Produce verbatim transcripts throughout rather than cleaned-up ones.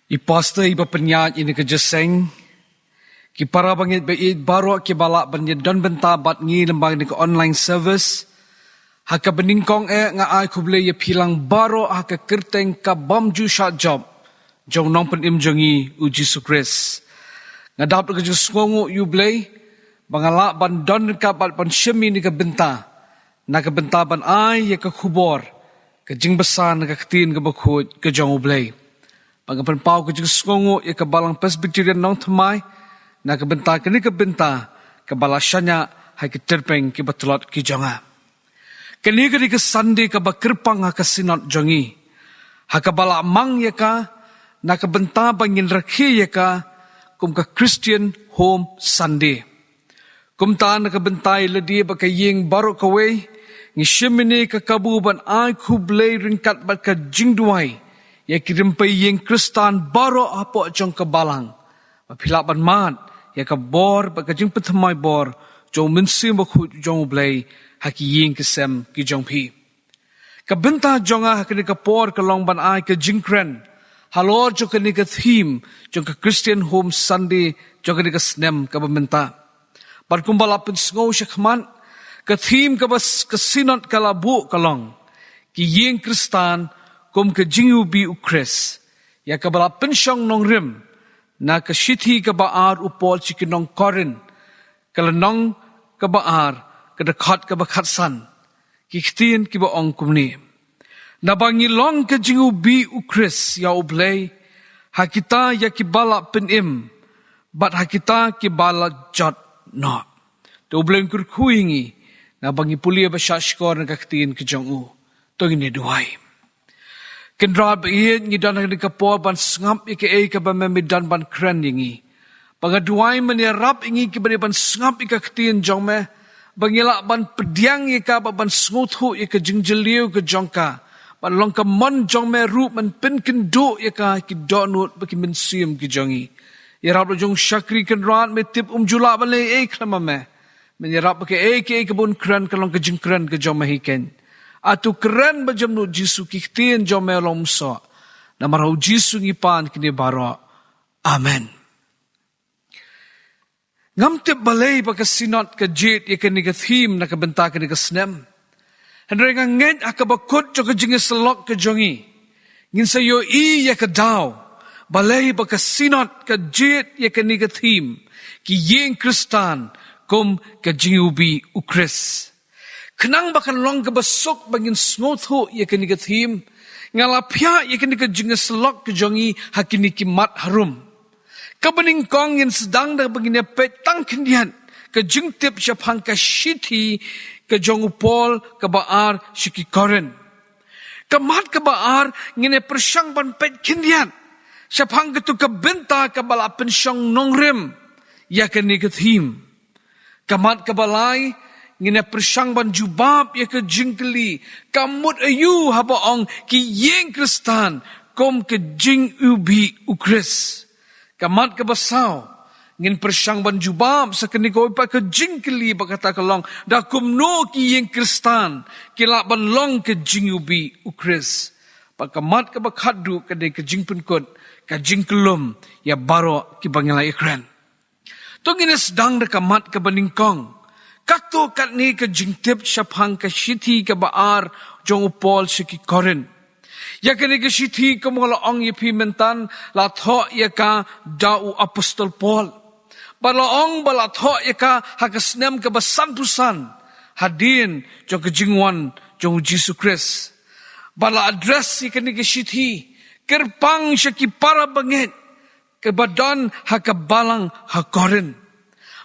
I pastor iba pynïaid ïa kane ka jingïaseng, ki para bangeit ba ïeit baroh kiba lah ban ïadon bynta bad ngi lyngba kane ka online service. Ha kaba nyngkong eh nga ai khublei ïa phi lang baroh ha ka kyrteng ka bym ju shah jop jong u Nongpynim jong ngi u Jisu Khrist. Nga dap da ka jingsngewnguh ïa U Blei ba nga lah ban don ryngkat bad ban shim ïa kane ka bynta, na ka bynta ban ai ïa ka khubor ka jingbsa na ka Ktien kaba khuid ka jong U Blei. Ba nga pynpaw ka jingsngewnguh ïa ka Balang Presbyterian Nongthymmai na ka bynta kane ka bynta kaba la shaniah ha ki tyrpeng kiba tlot ki jong nga. Kane ka dei ka Sunday kaba kyrpang ha ka Synod jong ngi, ha kaba la mang ïa ka na ka bynta ba ngin rakhe ïa ka kum ka Christian Home Sunday. Kumta na ka bynta ïa lade bad ka ïing baroh kawei, ngi shim ïa kane ka kabu ban ai khublei ryngkat bad ka jingduwai ïa ki rympei ïing Khristan baroh hapoh jong ka Balang, ba phi lah ban mad ïa ka bor bad ka jingpynthymmai bor jong U Mynsiem Bakhuid jong U Blei ha ki ïing ki sem ki jong phi. Ka bynta jong nga ha kane ka por ka long ban ai ka jingkren halor jong kane ka theme jong ka Christian Home Sunday jong kane ka snem kaba mynta. Bad kumba la pynsngew shakhmat, ka theme kaba s-, ka Synod ka la buh ka long: Ki Ïing Khristan kum ka Jingiwbih U Khrist, ïa kaba la pynshong nongrim na ka Shithi kaba ar u Paul sha ki nong Korinth, ka lynnong kaba ar, ka dkhot kaba khatsan. Ki ktien kiba ong kumne: Naba ngi long ka jingiwbih U Khrist ïa U Blei ha kita ïa kiba la pynim bad ha kita kiba la jot noh. To U Blei un kyrkhu ïa ngi naba ngi pule bad shahshkor na ka Ktien ka jong U. To ngin ïa duwai. Kynrad ba ïeit, ngi don ha kane ka por ban sngap ïa kaei kaba Me Me don ban kren ïa ngi. Ba nga duwai Men ïarap ïa ngi kiba dei ban sngap ïa ka Ktien jong Me, ba ngi lah ban pdiang ïa ka bad ban sngewthuh ïa ka jingjylliew ka jong ka, ban long ka mon jong Me ruh Men pynkynduh ïa ka ha ki dohnud bad ki mynsiem ki jong ngi. Ïarap la jong u shakri Kynrad, Me tip um ju lah ban leh ei khlem ma Me. Men ïarap ba kaei kaei kaba un kren kan long ka jingkren ka jong Me hi keiñ. Ato kren bad jemnud Jisu, ki ktien jong Me long umsoh. Namar ha U Jisu ngi pan kine baroh. Amen. Ngam tip balei ba ka Synod ka jied ïa kane ka theme na ka bynta kane ka snem. Hynrei nga ngeit ha kaba kut jong ka jingïasyllok ka jong ngi, ngin sa ïohi ïa ka daw balei ba ka Synod ka jied ïa kane ka theme, Ki Ïing Khristan kum ka Jingiwbih U Khrist. Khnang ba kan long kaba suk ba ngin sngewthuh ïa kane ka theme, nga la phiah ïa kane ka jingïasyllok ka jong ngi ha kine ki mat harum. Kaba nyngkong, ngin sdang da ba ngin ïa peit tang khyndiat ka jingtip shaphang ka shithi ka jong u Paul kaba ar sha ki Korinth. Ka mat kaba ar, ngin ïa pyrshang ban peit khyndiat shaphang kato ka bynta kaba la pynshong nongrim ïa kane ka theme. Ka mat kaba lai, ngin ïa pyrshang ban jubab ïa ka jingkylli: Ka mut aïu haba ong Ki Ïing Khristan kum ka Jingiwbih U Khrist? Ka mat kaba saw, ngin pyrshang ban jubab sa kane kawei pat ka jingkylli, ba kata ka long: Da kumno Ki Ïing Khristan ki lah ban long ka Jingiwbih U Khrist? Bad ka mat kaba khatduh ka dei ka jingpynkut, ka jingkyllum ïa baroh kiba ngi la ïakren. To ngin ïa sdang da ka mat kaba nyngkong. Kato katne ka jingtip shaphang ka shithi kaba ar jong u Paul sha ki Korinth. Ïa kane ka shithi, kumba la ong ïa phi mynta, la thoh ïa ka da u Apostol Paul. Bad la ong ba la thoh ïa ka ha ka snem kaba sanphew san hadien jong ka jingwan jong u Jisu Khrist. Bad la address ïa kane ka shithi kyrpang sha ki para bangeit kiba don ha ka balang ha Korinth.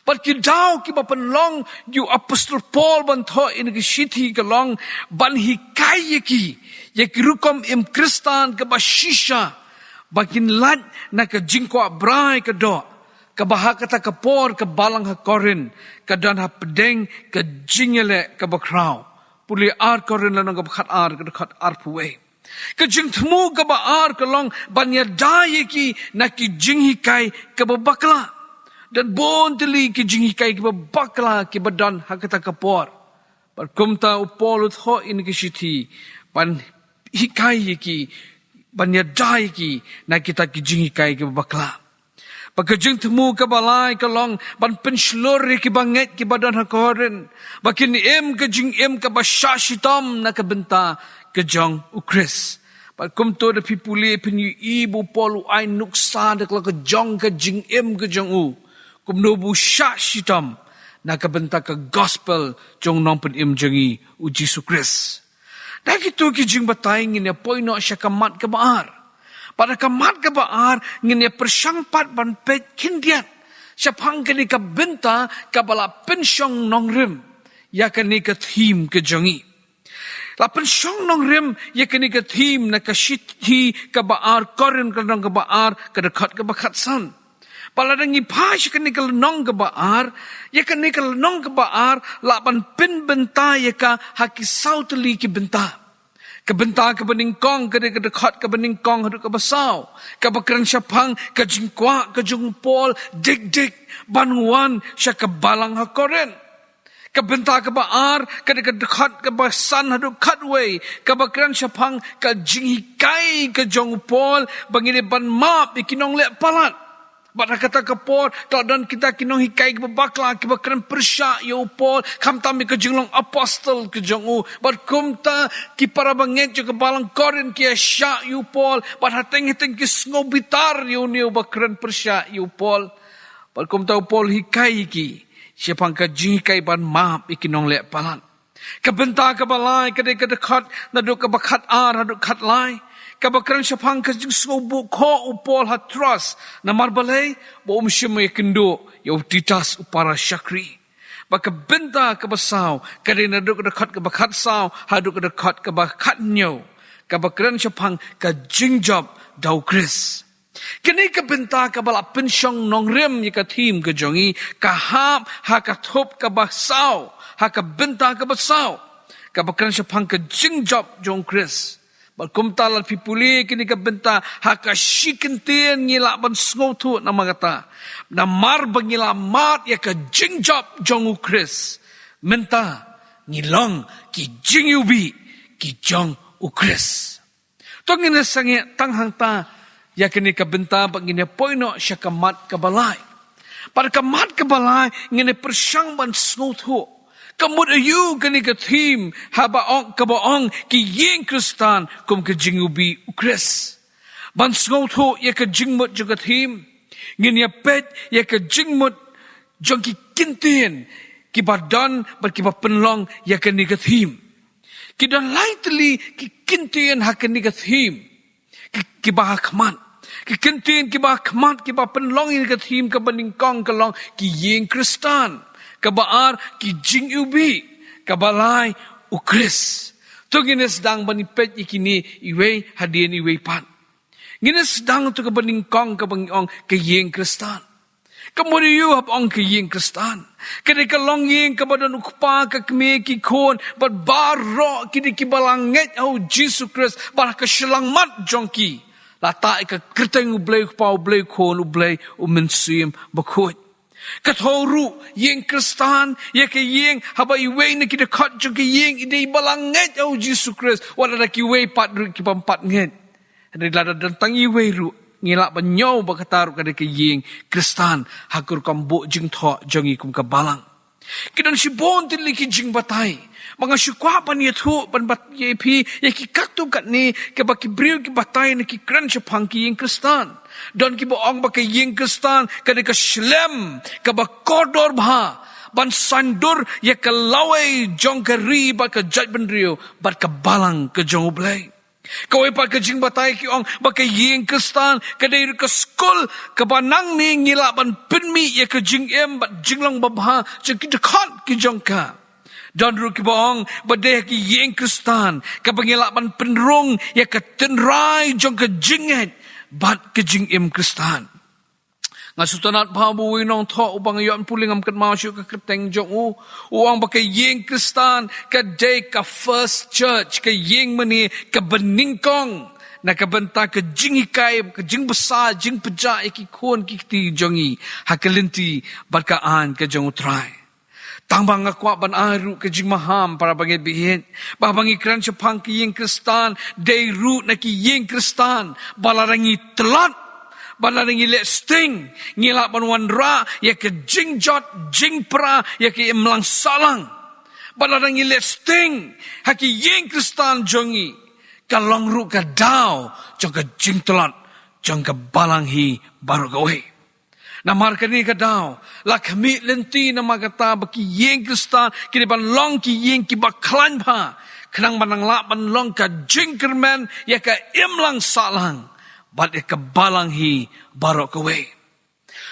Bad ki daw kiba pynlong ïa u Apostol Paul ban thoh ïa kane ka shithi ka long ban hikai ïa ki ïa ki rukom im Khristan kaba shisha, ba kin lait na ka jingkwah brai ka doh, kaba ha kata ka por ka balang ha Korinth ka don hapdeng ka jingïaleh kaba khraw. Pule Ar Korinth lynnong kaba khatar, ka dkhot arphew wei. Ka jingthmu kaba ar ka long ban ïada ïa ki na ki jinghikai kiba bakla. Don bun tylli ki jinghikai kiba bakla kiba don ha kata ka por. Bad kumta u Paul u thoh ïa kane ka shithi ban hikai ïa ki ban ïada ïa ki na kita ki jinghikai kiba bakla. Bad ka jingthmu kaba lai ka long ban pynshlur ïa kiba ngeit kiba don ha Korinth ba kin im ka jingim kaba shah shitom na ka bynta ka jong u Khrist. Bad kumta da phi pule phin ïohi ba u Paul u ai nuksa da ka long ka jong ka jingim ka jong u kumno ba u shah shitom na ka bynta ka gospel jong u nongpynim jong ngi u Jisu Khrist. Da kito ki jingbatai ngin ïa poi noh sha ka mat kaba ar. Bad ha ka mat kaba ar ngin ïa pyrshang pat ban peit khyndiat shaphang kane ka bynta kaba la pynshong nongrim ïa kane ka theme ka jong ngi. La pynshong nongrim ïa kane ka theme na ka shithi kaba ar Korinth ka lynnong kaba ar ka dkhot kaba khatsan. Bad lada ngi phai sha kane ka lynnong kaba ar, ïa kane ka lynnong kaba ar lah ban pynbynta ïa ka ha ki saw tylli ki bynta. Ka bynta kaba nyngkong ka dei ka dkhot kaba nyngkong haduh kaba saw, kaba kren shaphang ka jingkwah ka jong u Paul dik dik ban wan sha ka balang ha Korinth. Ka bynta kaba ar ka dei ka dkhot kaba san haduh khatwei, kaba kren shaphang ka jinghikai ka jong u Paul ba ngi dei ban map ïa ki nongleh palat. Bad ha kata ka por ka la don kita ki nonghikai kiba bakla kiba kren pyrshah ïa u Paul, khamtam ïa ka jinglong apostol ka jong u. Bad kumta ki para bangeit jong ka balang Korinth ki ïa shah ïa u Paul, bad hateng hateng ki sngew bitar ïa une uba kren pyrshah ïa u Paul. Bad kumta u Paul u hikai ïa ki shaphang ka jinghikai ban map ïa ki nongleh palat. Ka bynta kaba lai ka dei ka dkhot naduh kaba khatar haduh khatlai, kaba kren shaphang ka jingsngewbha kaba u Paul u la trei, namar balei? Ba um shym ïakynduh ïa u Titus u para shakri. Bad ka bynta kaba saw ka dei naduh ka dkhot kaba khatsaw haduh ka dkhot kaba khathynñiew, kaba kren shaphang ka jingjop da u Khrist. Kane ka bynta kaba la pynshong nongrim ïa ka theme ka jong ngi ka hap ha ka thup kaba saw, ha ka bynta kaba saw, kaba kren shaphang ka jingjop jong u Khrist. Bad kumta lada phi pule kane ka bynta ha ka shi kyntien ngi lah ban sngewthuh namar kata, namar ba ngi la mad ïa ka jingjop jong u Khrist, mynta ngi long ki jingiwbih ki jong u Khrist. To ngin ïa sangeh tang hangta ïa kane ka bynta bad ngin ïa poi noh sha ka mat kaba lai. Bad ka mat kaba lai ngin ïa pyrshang ban sngewthuh ka mut aïu kane ka theme haba ong, kaba ong ki ïing Khristan kum ka jingiwbih u Khrist. Ban sngewthuh ïa ka jingmut jong ka theme ngin ïa peit ïa ka jingmut jong ki kyntien kiba don bad kiba pynlong ïa kane ka theme. Ki don lai tylli ki kyntien ha kane ka theme ki, kiba ha khmat. Ki kyntien kiba ha khmat kiba pynlong ïa ka theme, kaba nyngkong ka long ki ïing Khristan, kaba ar ki jingiwbih, kaba lai u Khrist. To ngin ïa sdang ban ïa peit ïa kine iwei hadien iwei pat. Ngin ïa sdang ïa kaba nyngkong kaba ngi ong ka ïing Khristan. Ka mut aïu haba ong ka ïing Khristan? Ka dei ka longïing kaba don u kpa, ka kmie, ki khun bad baroh kine kiba la ngeit ha u Jisu Khrist bad ha ka shyllangmat jong ki la tah ïa ka kyrteng U Blei u Kpa, U Blei u Khun, U Blei U Mynsiem Bakhuid. Ka thew ruh ïing Khristan ïa ka ïing haba iwei na ki dkhot jong ka ïing i dei iba la ngeit ha u Jisu Khrist, wat lada kiwei pat ruh ki bym pat ngeit. Hynrei lada don tang iwei ruh ngi lah ban ñiew ba kata ruh ka dei ka ïing Khristan ha ka rukom buh jingthoh jong ngi kum ka balang. Ki don shibun tylli ki jingbatai. Ba nga shu kwah ban ïathuh ban batai ïa phi ïa ki katto katne kiba ki briew ki batai ne ki kren shaphang ki ïing Khristan. Don kiba ong ba ka ïing Khristan ka dei ka shlem kaba kordor bha ban saiñdur ïa ka lawei jong ka ri bad ka jaitbynriew bad ka balang ka jong U Blei. Kawei pat ka jingbatai ki ong ba ka ïing Khristan ka dei ruh ka skul kaba nangne ngi lah ban pynmih ïa ka jingim bad jinglong babha jong ki dkhot ki jong ka. Don ruh kiba ong ba dei ha ka ïing Khristan kaba ngi lah ban pynrung ïa ka tynrai jong ka jingngeit bad ka jingim Khristan. Nga sngewtynnat bha ba uwei u nongthoh uba nga ïoh ban pule, ngam kynmaw shuh ka kyrteng jong u, u ong ba ka ïing Khristan ka dei ka first church, ka ïing mane kaba nyngkong na ka bynta ka jinghikai, ka jingbsa, jingpynjah ïa ki khun ki kti jong ngi ha ka lynti bad ka aiñ ka jong U Trai. Tang ba nga kwah ban ai ruh ka jingmaham para bangeit baieit, ba haba ngi kren shaphang ki ïing Khristan, dei ruh na ki ïing Khristan ba lada ngi tlot, ba lada ngi leh sting, ngi lah ban wanrah ïa ka jingjot jingpra ïa ka imlang sahlang. Ba lada ngi leh sting ha ki ïing Khristan jong ngi, ka long ruh ka daw jong ka jingtlot jong ka balang hi baroh kawei. Namar kane ka daw la khmih lynti, namar kata ba ki ïing Khristan ki dei ban long ki ïing kiba khlaiñ bha, khnang ba nang lah ban long ka jingkyrmen ïa ka imlang sahlang bad ïa ka balang hi baroh kawei.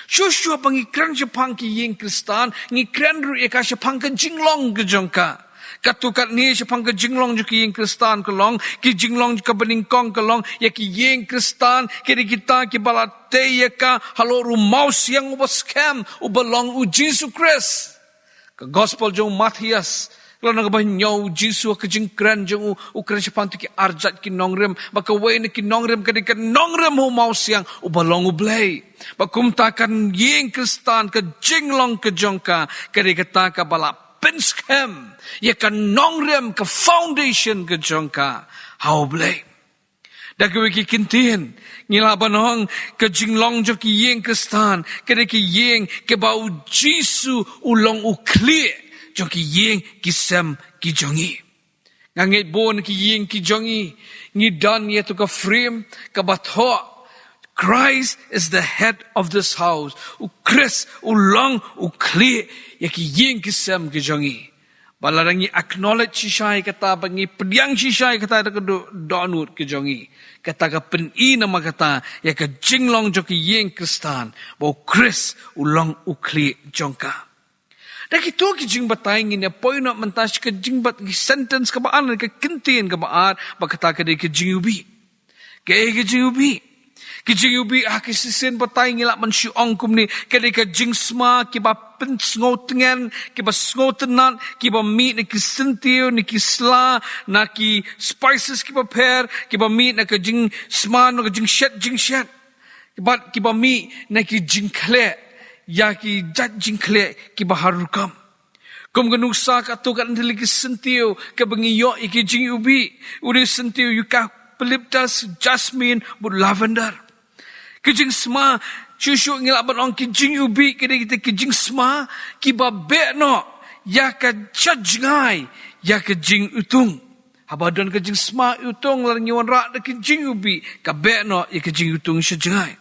Shuh shuh ba ngi kren shaphang ki ïing Khristan, ngi kren ruh ïa ka shaphang ka jinglong ka jong ka. Katto katne shaphang ka jinglong jong ki ïing Khristan ka long, ki jinglong jong ka banyngkong ka long ïa ki ïing Khristan, ki dei kita kiba la tei ïa ka halor u mawsiang uba skhem, uba long u Jisu Khrist. Ka gospel jong u Mathaios, ka lynnong kaba hynñiew, u Jisu ha ka jingkren jong u, u kren shaphang tu ki arjait ki nongrim, ba kawei na ki nongrim ka dei ka nongrim ha u mawsiang uba long u Blei. Ba kumta ka ïing Khristan, ka jinglong ka jong ka, ka dei kata kaba la pynskhem ïa ka nongrim, ka foundation ka jong ka ha u Blei. Da kawei ki kyntien, ngi lah ban ong ka jinglong jong ki ïing Khristan ka dei ki ïing kiba u Jisu u long u khlieh jong ki ïing ki sem ki jong ngi. Nga ngeit bun ki ïing ki jong ngi, ngi don ïa tu ka frame kaba thoh, "Christ is the head of this house." U Khrist u long u khlieh ïa ki ïing ki sem ki jong ngi. Ba lada ngi acknowledge shisha ïa kata, ba ngi pdiang shisha ïa kata da ka do-, dohnud ka jong ngi, kata ka pyni namar kata ïa ka jinglong jong ki ïing Khristan, ba u Khrist u long u khlieh jong ka. Da kito ki jingbatai ngin ïa poi noh mynta sha ka jingbat-, ki sentence kaba ar, ka kyntien kaba ar, ba kata ka dei ka jingïewbih. Kaei ka jingïewbih? Ka jingïewbih ha ki shisien batai ngi lah ban shu ong kumne, ka dei ka jingsma kiba pynsngewtngen, kiba sngewtynnat, kiba mih na ki syntiew, na ki sla, na ki spices kiba pher, kiba mih na ka jingsma, na ka jingshet, jingshet. Bad kiba mih na ki jingkhleh, ïa ki jait jingkhleh kiba har rukom. Kum ka nuksa katto katne tylli ki syntiew kaba ngi ïoh ïa ki jingïewbih, u dei syntiew eucalyptus, jasmine bad lavender. Ki jingsma, shuh shuh ngi lah ban ong ki jingïewbih ki dei kita ki jingsma kiba beh noh ïa ka shajngai ïa ka jingiwtung. Haba don ka jingsma iwtung, lada ngi wanrah da ka jingïewbih, ka beh noh ïa ka jingiwtung shajngai.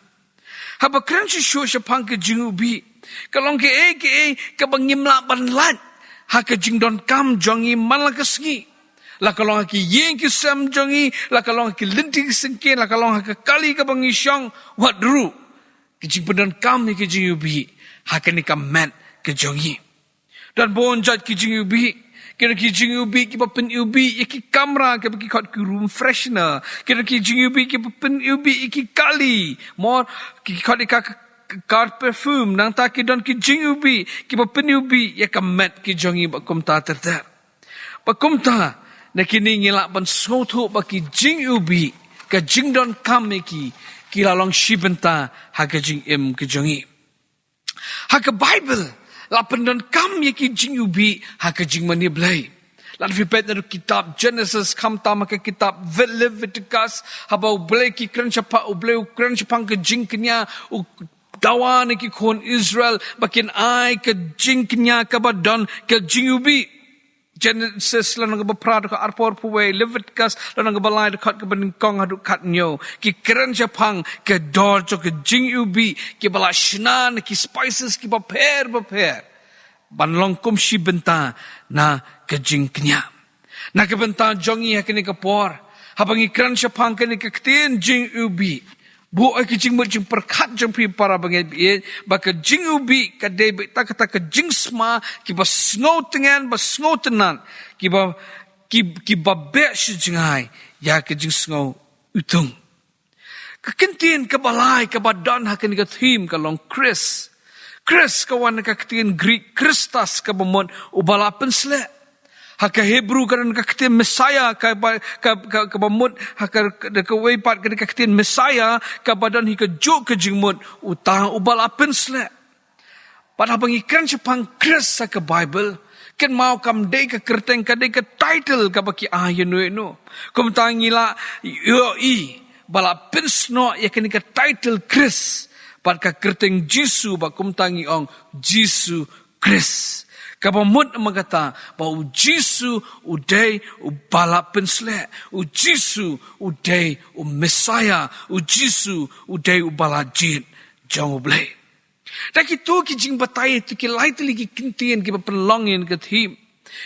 Haba kren shuh shuh shaphang ka jingïewbih, ka long kaei kaei kaba ngim lah ban lait ha ka jingdonkam jong ngi man la ka sngi. La ka long ha ki ïing ki sem jong ngi, la ka long ha ki lynti ki syngkien, la ka long ha ka kali kaba ngi shong, wat ruh ka jingpyndonkam ïa ka jingïewbih ha kane ka met ka jong ngi. Don bun jait ki jingïewbih. Ki don ki jingïewbih kiba pyniwbih ïa ki kamra, kiba ki khot ki room freshener. Ki don ki jingïewbih kiba pyniwbih ïa ki kali, mo, ki khot ïa ka, ka, car perfume. Nangta ki don ki jingïewbih kiba pyniwbih ïa ka met ki jong ngi bad kumta ter ter. Bad kumta, na kine ngi lah ban sngewthuh ba ki jingïewbih, ka jingdonkam ïa ki, ki la long shi bynta ha ka jingim ka jong ngi. Ha ka Baibl, la pyndonkam ïa ki jingïewbih ha ka jingmane Blei. Lada phi peit na ka kitab Genesis, khamtam ha ka kitab Leviticus, haba U Blei ki kren shaphang, U Blei u kren shaphang ka jingkñia, u dawa na ki khun Israel ba kin ai ka jingkñia kaba don ka jingïewbih. Genesis lynnong kaba phra dkhot arphew arphew wei, Leviticus lynnong kaba lai dkhot kaba nyngkong haduh khathynñiew. Ki kren shaphang ka dor jong ka jingïewbih, kiba la shna na ki spices kiba pher bapher, ban long kum shi bynta na ka jingkñia. Na ka bynta jong ngi ha kane ka por, haba ngi kren shaphang kane ka ktien jingïewbih, buh ïa ki jingmut jingpyrkhat jong phi para bangeit baieit, ba ka jingïewbih ka dei beit kata ka jingsma kiba sngewtngen, ba sngewtynnat, kiba, ki, kiba beh shajngai ïa ka jingsngew iwtung. Ka kyntien kaba lai kaba don ha kane ka theme ka long Khrist. Khrist ka wan na ka ktien Greek Christos kaba mut uba la pynsleh. Ha ka Hebru ka don ka ktien Messiah kaba, ka, ka, kaba mut, ha ka, ka, kawei pat ka don ka ktien Messiah kaba don hi kajuh ka jingmut, uta uba la pynsleh. Bad haba ngi kren shaphang Khrist ha ka Baibl, Kynmaw, kam dei ka kyrteng, ka dei ka title kaba ki ai ïa no ïa no. Kumta ngi la ïohi ba la pynsnoh ïa kane ka title Khrist bad ka kyrteng Jisu, ba kumta ngi ong Jisu Khrist. Kaba mut namar kata ba u Jisu u dei uba la pynsleh, u Jisu u dei u Messiah, u Jisu u dei uba la jied jong U Blei. Da kito ki jingbatai, to ki lai tylli ki kyntien kiba pynlong ïa kane ka theme,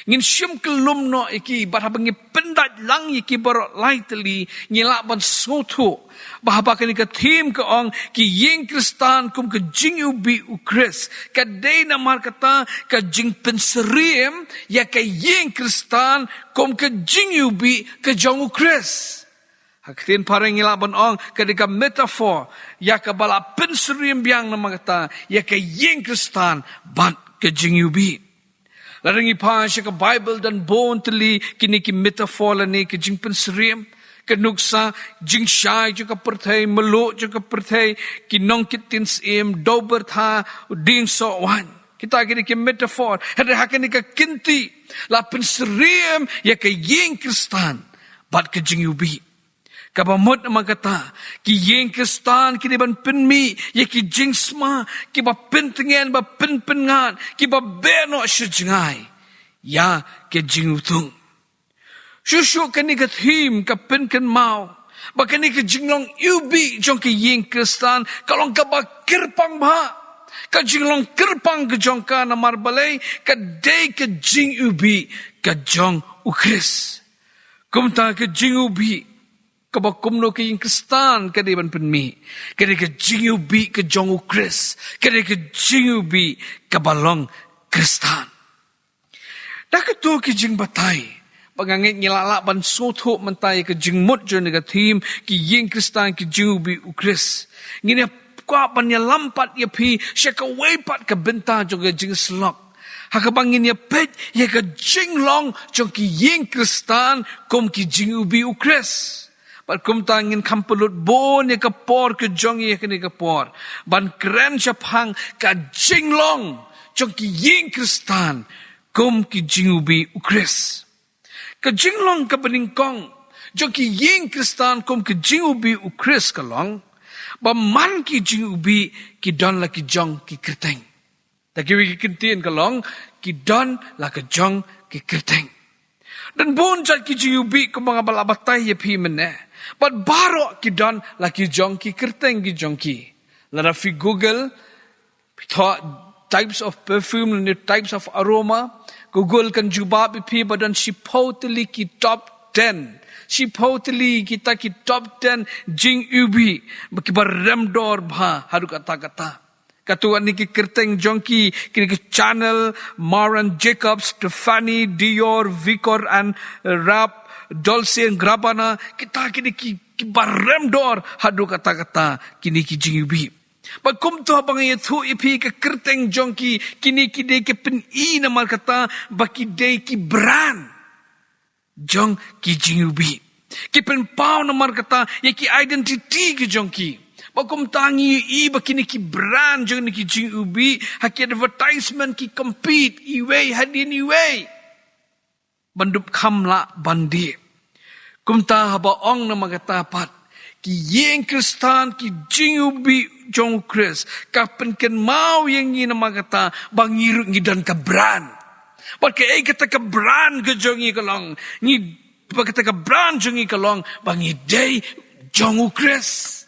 ngin shim kyllum noh ïa ki, bad haba ngi pyndait lang ïa ki baroh lai tylli, ngi lah ban sngewthuh ba haba kane ka theme ka ong ki ïing Khristan kum ka jingiwbih u Khrist, ka dei namar kata ka jingpynsyriem ïa ka ïing Khristan kum ka jingiwbih ka jong u Khrist. Ha ka ktien phareng ngi lah ban ong ka dei ka metaphor ïa kaba la pynsyriem biang namar kata ïa ka ïing Khristan bad ka jingiwbih. Lada ngi phai sha ka Bible, don bun tylli kine ki metaphor lane ki jingpynsyriem. Ka nuksa, jingshai jong ka pyrthei, mluh jong ka pyrthei, ki nongkit ktien syiem, dewbyrtha, dieng soh waiñ. Kita ki dei ki metaphor. Hynrei ha kane ka kynti la pynsyriem ïa ka ïing Khristan bad ka jingiwbih. Kaba mut namar kata, ki ïing Khristan ki dei ban pynmih ïa ki jingsma kiba pyntngen, ba pynpynngat, kiba beh noh sha jngai ïa ka jingthung. Shuh shuh kane ka theme ka pynkynmaw ba kane ka jinglong iwbih jong ka ïing Khristan ka long kaba kyrpang bha. Ka jinglong kyrpang ka jong ka namar balei, ka dei ka jingiwbih ka jong u Khrist. Kumta ka jingiwbih kaba kumno ka ïing Khristan ka dei ban pynmih? Ka dei ka jingiwbih ka jong u Khrist, ka dei ka jingiwbih kaba long Khristan. Da kato ki jingbatai, ba nga ngeit ngi la lah ban sngewthuh mynta ïa ka jingmut jong kane ka theme, ki ïing Khristan ki jingiwbih u Khrist. Ngin ïa kwah ban ïalam pat ïa phi sha kawei pat ka bynta jong ka jingsyllok, ha kaba ngin ïa peit ïa ka jinglong jong ki ïing Khristan kum ki jingiwbih u Khrist. Bad kumta ngin kham pynlut bun ïa ka por ka jong ngi ha kane ka por ban kren shaphang ka jinglong jong ki ïing Khristan kum ki jingiwbih u Khrist. Ka jinglong kaba nyngkong jong ki ïing Khristan kum ki jingiwbih u Khrist ka long ba man ki jingiwbih ki don la ki jong ki kyrteng. Da kiwei ki kyntien ka long ki don la ka jong ki kyrteng. Don bun jait ki jingiwbih kumba nga ba la batai ïa phi mynne. Bad baroh ki don la ki jong ki kyrteng ki jong ki. Lada phi Google, phi thoh types of perfume ne types of aroma, Google kan jubab ïa phi ba don shiphew tylli ki top ten. Shiphew tylli kita ki top ten jingiwbih ba kiba rem dor bha haduh katta katta. Katto katne ki kyrteng jong ki, kine ki Chanel, Marc and Jacobs, Tiffany, Dior, Victor and Rap, Dolce and Gabbana, kita kine ki, kiba rem dor haduh katta katta kine ki jingiwbih. Bad kumta ba nga ïathuh ïa phi ka kyrteng jong ki, kine ki dei ki pyni namar kata ba ki dei ki brand jong ki jingiwbih. Ki pynpaw namar kata ïa ki identity ki jong ki. Bad kumta ngi ïohi ba kine ki brand jong kine ki jingiwbih ha ki advertisement ki compete iwei hadien iwei ban dup kham lah ban dih. Kumta haba ong namar kata pat ki ïing Khristan ki jingiwbih jong u Khrist, ka pynkynmaw ïa ngi namar kata ba ngi ruh ngi don ka brand. Bad kaei kata ka brand ka jong ngi ka long? Ngi, bad kata ka brand jong ngi ka long ba ngi dei jong u Khrist.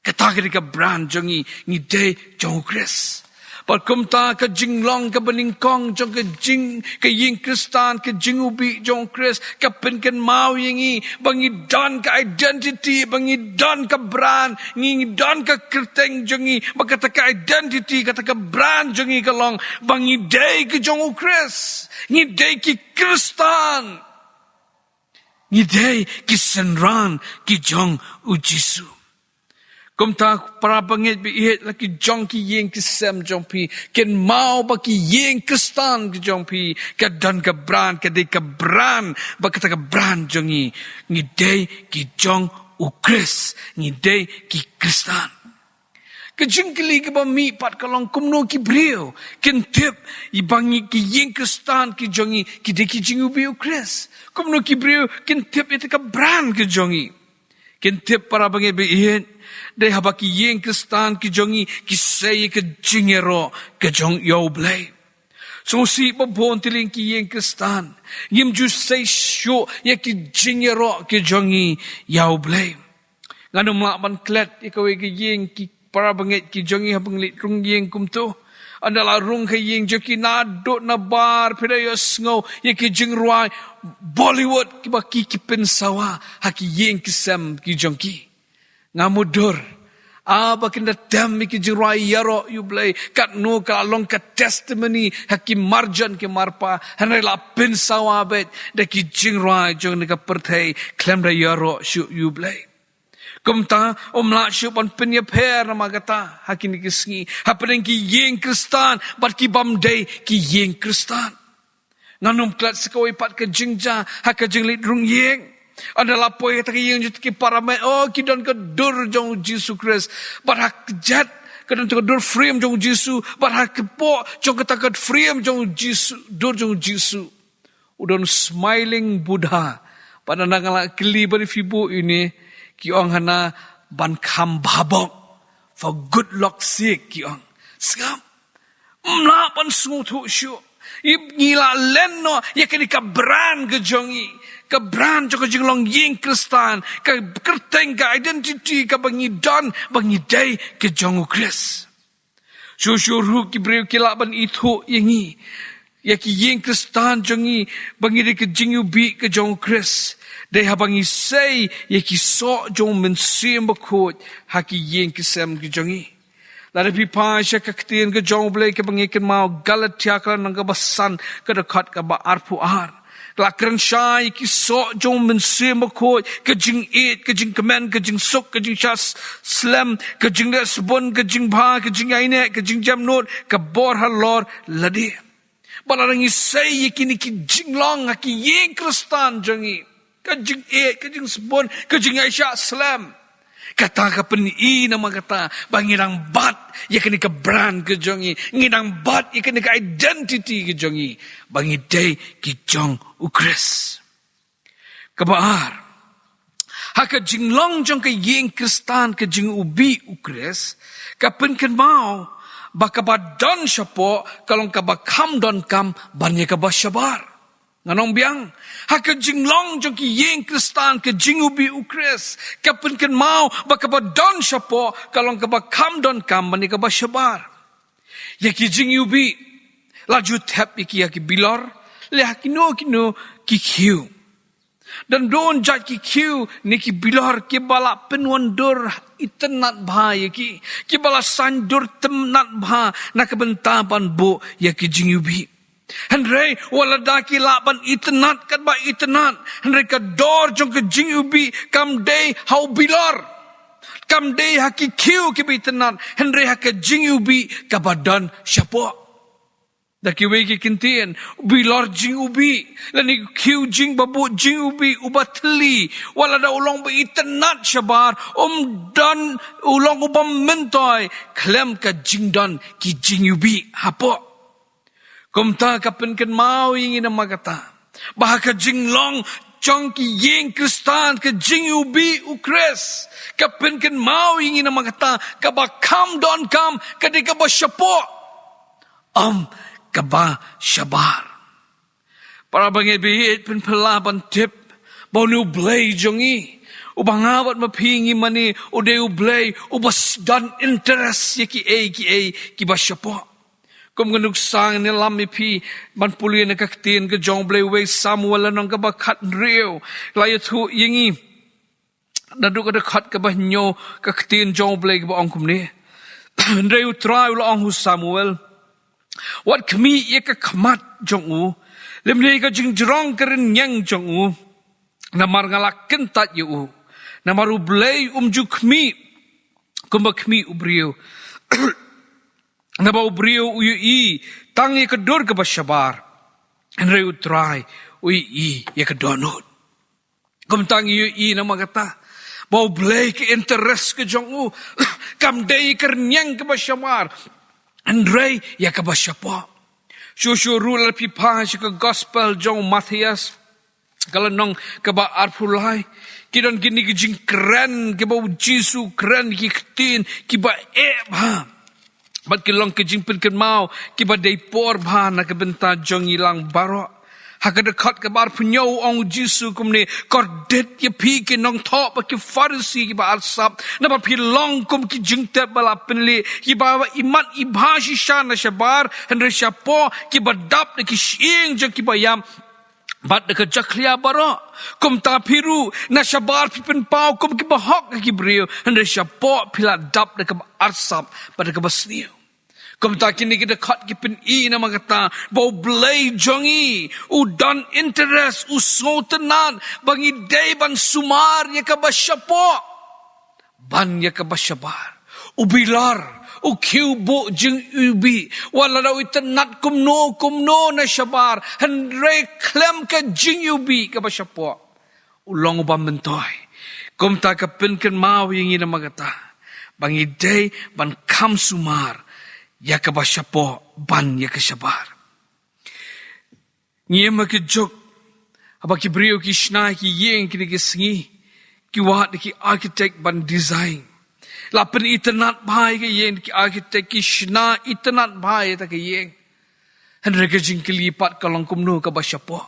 Kata ka dei ka brand jong ngi, ngi dei jong u Khrist. Bad kumta ka jinglong kaba nyngkong jong ka jing, ka ïing Khristan, ka jingiwbih jong u Khrist, ka pynkynmaw ïa ngi ba ngi don ka identity, ba ngi don ka brand, ngi, ngi don ka kyrteng jong ngi, ba kata ka identity, kata ka brand jong ngi ka long ba ngi dei ki jong u Khrist, ngi dei ki Khristan, ngi dei ki synran ki jong u Jisu. Kumta para bangeit baieit, la ki jong ki ïing ki sem jong phi, kynmaw ba ki ïing Khristan ki jong phi ka don ka brand, ka dei ka brand, ba kata ka brand jong ngi, ngi dei ki jong u Khrist, ngi dei ki Khristan. Ka jingkylli kaba mih pat ka long kumno ki briew kin tip ïa ba ngi ki ïing Khristan ki jong ngi ki dei ki jingïohi u Khrist. Kumno ki briew kin tip ïa kata ka brand ki jong ngi. Kin tip para bangeit ba ïeit, dei haba ki ïing Khristan ki jong ngi ki sei ïa ka jingïaroh ka jong ïa u Blei. Sngewsih ba bun tylli ki ïing Khristan ngim ju sei shuh ïa ki jingïaroh ki jong ngi ïa u Blei. Ngan ym lah ban klet ïa kawei ka ïing ki para bangeit ki jong ngi haba ngi leit rung ïing kumto. Ynda la rung ha ïing jong ki naduh nabar phi da ïohsngew ïa ki jingrwai Bollywood kiba ki ki pynsawa ha ki ïing ki sem ki jong ki. Nga mutdur, ah, ba kin da tem ïa ki jingrwai ïaroh ïa u Blei, katno ka long ka testimony ha ki marjan ki marpa, hynrei la pynsawa beit da ki jingrwai jong kane ka pyrthei, khlem da ïaroh shuh ïa u Blei. Kumta, ym lah shuh ban pynïapher namar kata, ha kine ki sngi, hapdeng ki ïing Khristan bad ki bym dei ki ïing Khristan. Ngan ym klet sa kawei pat ka jingjia ha ka jingleit rung ïing. Ynda la poi ha kata ka ïing jong ki para bangeit, oh, ki don ka dur jong u Jisu Khrist. Bad ha ka jet ka don ka dur frame jong u Jisu. Bad ha ka kpoh jong kata ka frame jong u Jisu, dur jong u Jisu, u don smiling Buddha. Bad ynda nga la kylli ba dei phi buh ïa une, ki ong hana ban kham bhabok. For good luck's sake, ki ong. Sngap. Ym lah ban sngewthuh shuh. Ïa ngi la len noh ïa kane ka brand ka jong ngi. Ka brand jong ka jinglong ïing Khristan. Ka kyrteng, ka identity kaba ngi don ba ngi dei ka jong u Khrist. Shuh shuh ruh ki briew ki lah ban ithuh ïa ngi, ïa ki ïing Khristan jong ngi, ba ngi dei ka jingïohi ka jong u Khrist, dei haba ngi sei ïa ki soh jong u Mynsiem Bakhuid ha ki ïing ki sem ki jong ngi. Lada phi phai sha ka ktien ka jong u Blei kaba ngi kynmaw, Galatia ka lynnong kaba san, ka dkhot kaba arphew ar. Ka la kren shai ïa ki soh jong u Mynsiem Bakhuid, ka jingïeit, ka jingkmen, ka jingsuk, ka jingshah s-, slem, ka jingleh sbun, ka jingbha, ka jingïaineh, ka jingjemnud, ka bor halor lade. Ba lada ngi sei ïa kine ki jinglong ha ki ïing Khristan jong ngi, ka jingïeit, ka jingsbun, ka jingïaishah slem, kata ka pyni namar kata ba ngi dang bat ïa kane ka brand ka jong ngi, ngi dang bat ïa kane ka identity ka jong ngi, ba ngi dei ki jong u Khrist. Kaba ar, ha ka jinglong jong ka ïing Khristan ka jingïohi u Khrist, ka pynkynmaw ba kaba don shapoh ka long kaba kham donkam ban ïa kaba shabar. Ngan ong biang, ha ka jinglong jong ka ïing Khristan ka jingïohi u Khrist, ka pynkynmaw ba kaba don shapoh ka long kaba kham donkam ban ïa kaba shabar. Ïa ki jingïohi, la ju thep ïa ki ha ki bilor, lane ha kino kino ki khiew. Don don jait ki khiew ne ki bilor kiba la pynwandur itynnad bha ïa ki, kiba la saiñdur tynnad bha na ka bynta ban buh ïa ki jingïohi. Hynrei wat lada ki lah ban itynnad katba itynnad, hynrei ka dor jong ka jingïohi kam dei ha u bilor, kam dei ha ki khiew kiba itynnad, hynrei ha ka jingïohi kaba don shapoh. Da kiwei ki kyntien, u bilor jingïohi lane u khiew jingbabuh jingïohi uba thylli, wat lada u long ba itynnad shabar, um don, u long uba myntoi khlem ka jingdon ki jingïohi hapoh. Kumta ka pynkynmaw ïa ngi namar kata ba ha ka jinglong jong ka ïing Khristan ka jingïohi u Khrist, ka pynkynmaw ïa ngi namar kata kaba kham donkam ka dei kaba shapoh, ym kaba shabar. Para bangeit, pynphylla ban tip ba une u Blei jong ngi, uba nga bad ma phi ngi mane, u dei u Blei uba s-, don interest ïa kiei kiei kiba shapoh. Kum ka nuksa ngan ïalam ïa phi ban pule na ka ktien ka jong u Blei, wei Samuel lynnong kaba khathynriew. La ïathuh ïa ngi naduh ka dkhot kaba hynñiew ka ktien jong u Blei kaba ong kumne: Hynrei u Trai u la ong ha u Samuel: Wat khmih ïa ka khmat jong u, lymne ïa ka jingjrong ka rynïeng jong u, namar nga la kyntait ïa u. Namar u Blei um ju khmih kumba khmih u briew. Naba u briew u ïohi tang ïa ka dur kaba shabar, hynrei u Trai u ïohi ïa ka dohnud. Kumta ngi ïohi namar kata Ba U Blei ka interest ka jong u kam dei ka rynïeng kaba shabar, hynrei ïa kaba shapoh. Shuh shuh ruh lada phi phai sha ka gospel jong u Mathaios, ka lynnong kaba arphew lai, ki don kine ki jingkren kiba U Jisu u kren, ki ktien kiba eh bha. Bad ki long ki jingpynkynmaw kiba dei por bha na ka bynta jong ngi lang baroh. Ha ka dkhot kaba arphew hynñiew u ong U Jisu kumne: Kordit ïa phi ki nongthoh bad ki Pharisi kiba arsap, naba phi long kum ki jingtep ba la pynlih, kiba imat ibha shisha na shabar, hynrei shapoh kiba dap da ki shyieng jong kiba ïap bad da ka jakhlia baroh. Kumta phi ruh, na shabar phi pynpaw kum kiba hok ha ki briew, hynrei shapoh phi la dap da kaba arsap bad da kaba sniew. Kumta kine ki dkhot ki pyni namar kata ba U Blei jong ngi u don interest, u sngewtynnad ba ngi dei ban sumar ïa kaba shapoh ban ïa kaba shabar. U bilor, u khiew buh jingiwbih, wat lada u itynnad kumno kumno na shabar, hynrei khlem ka jingiwbih kaba shapoh, u long uba myntoi. Kumta ka pynkynmaw ïa ngi namar kata ba ngi dei ban kham sumar ïa kaba shapoh ban ïa ka shabar. Ngi ïam ha ki juk haba ki briew ki shna ki ïing kine ki sngi, ki wad da ki architect ban design. La pynitynnad bha ïa ka ïing da ki architect, ki shna itynnad bha ïa kata ka ïing. Hynrei ka jingkylli pat ka long kumno kaba shapoh?